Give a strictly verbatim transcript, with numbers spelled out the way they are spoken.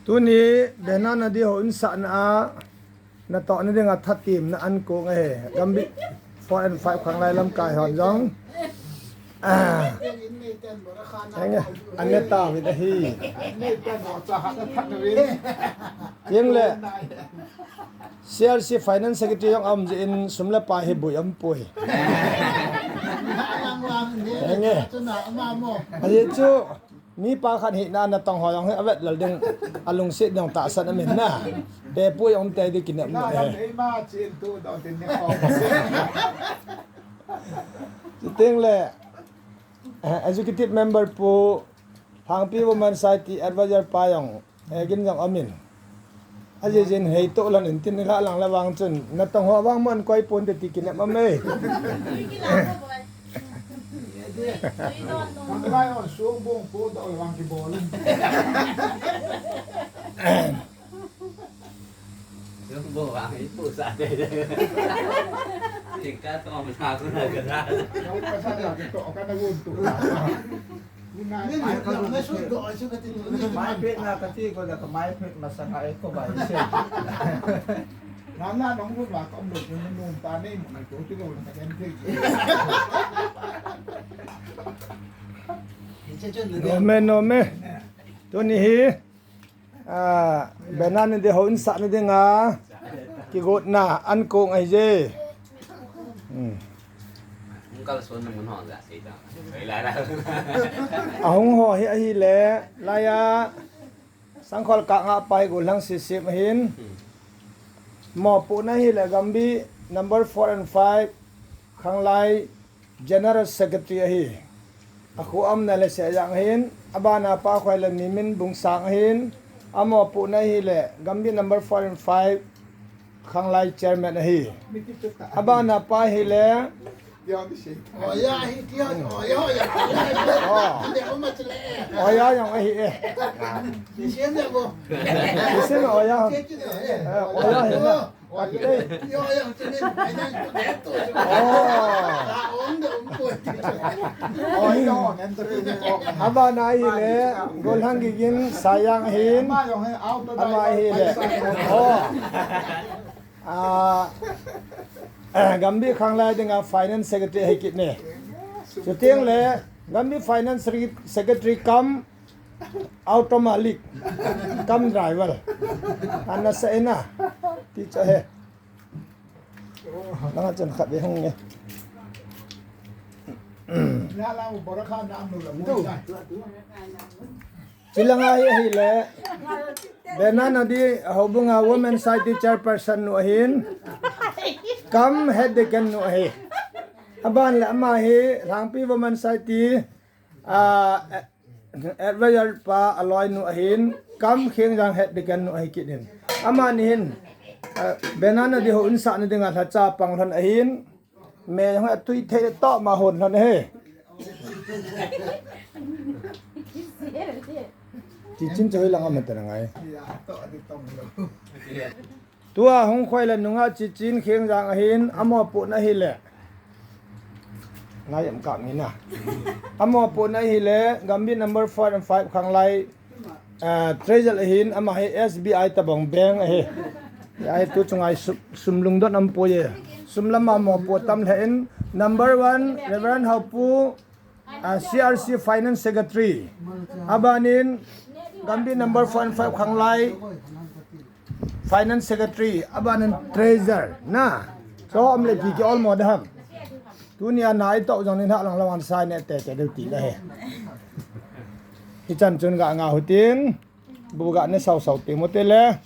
Tuni Bena Nadi houin sahna a natoh na dinga thatemna ankong ahi. Gambih four and five khanglai lamkai hon jong. Ah. Enge, ane tauvin ahi. Tengle C R C Finance Secretary jong aum jeh in sum le pai hi boi aum poi. Enge. Ajeh chu mipa khat hina natong ho jong hi avet lel ding, alungset ding tahsan amin na. Te pui jong te di kinep na. Chuteng le Eh, executive member pu, Lhangpi Women Society advisor pa jong, eh, gin jong amin. Ajeh jeh in hei toh lhon in tin la lang la vang chun, natong ho vang mon koi pon te ti kinep aum e. Yung buwang, ipusa tayo. Tingka to, ang mga ko na gana. Mai pek na kati ko da ka mai pek na sa ka eko ba ise. Nana nong bu ba ka om lo nung pa nei mo ko ti ko na ka den pek. Nome, nome. Tuni hi. Ah, Bena Nadi houin sahna dinga kigotna ankong ahi je. Hmm. Ahung ho hi ahile, laiya, Sangkhol Kanga pa hi golhang sisip ahin. Mopohna hile Gambih number four and five, khanglai General Secretary ahi. Akhu umna le Sehjang ahin, abana pa khu le Mimin Bungsang ahin, amopohna hile Gambih number four and five khanglai chairman ahi. Abana pa hile Oya hi tia, oya, oya. Oh. Ande uma chule. Oya jong ahi e. Ni sian ya bo. Ni sian oya. Eh, oya hi na. Abana ahile, Golhang Gigin Sayang ahin, ama ahile. Oh. Ah, Gambih khanglai dinga Finance Secretary ahi kit ne. Chuteng le, Gambih Finance Secretary cum Auto malik cum driver. Ana sa ena. Ti cha he. Langa chan khat ve hung nge. Chilanga hi ahile. Bena Nadi houbunga Women Society chairperson nu ahin. Cum head deacon nu ahi. Aban le ama hi Lhangpi Women Society, ah, Advisor pa aloinu ahin, cum Khengjang head deacon nu ahi kit in. Amani hin, eh, Bena Nadi houin sahna dinga lhacha pang lhon ahin, me jong atui thei toh ma hon lhon ahi. Tichin chu hoilang a mata ngai. Tua hung khoi le nunga Chichin Khengjang ahin, amopohna ahile. Ngai am kap nge na. Amopohna ahile, Gambih number four and five khanglai, ah, treasurer ahin, ama hi S B I tabang bank ahi. Ai tu chunga sum, sum lungdon ampoi e. Sum lama mopoh tam lheh in, number one, Reverend Haupu, ah, C R C Finance Secretary. Abanin, Gambih number four and five khanglai, Finance Secretary, abanin Treasurer, na. So, um le pi ki all mo da ham. Tunia nai to jong ni na lang lawan sai ne te te deu ti le he. Hichan chun ga nga hutin, bu ga ne sau sau ti mo te le.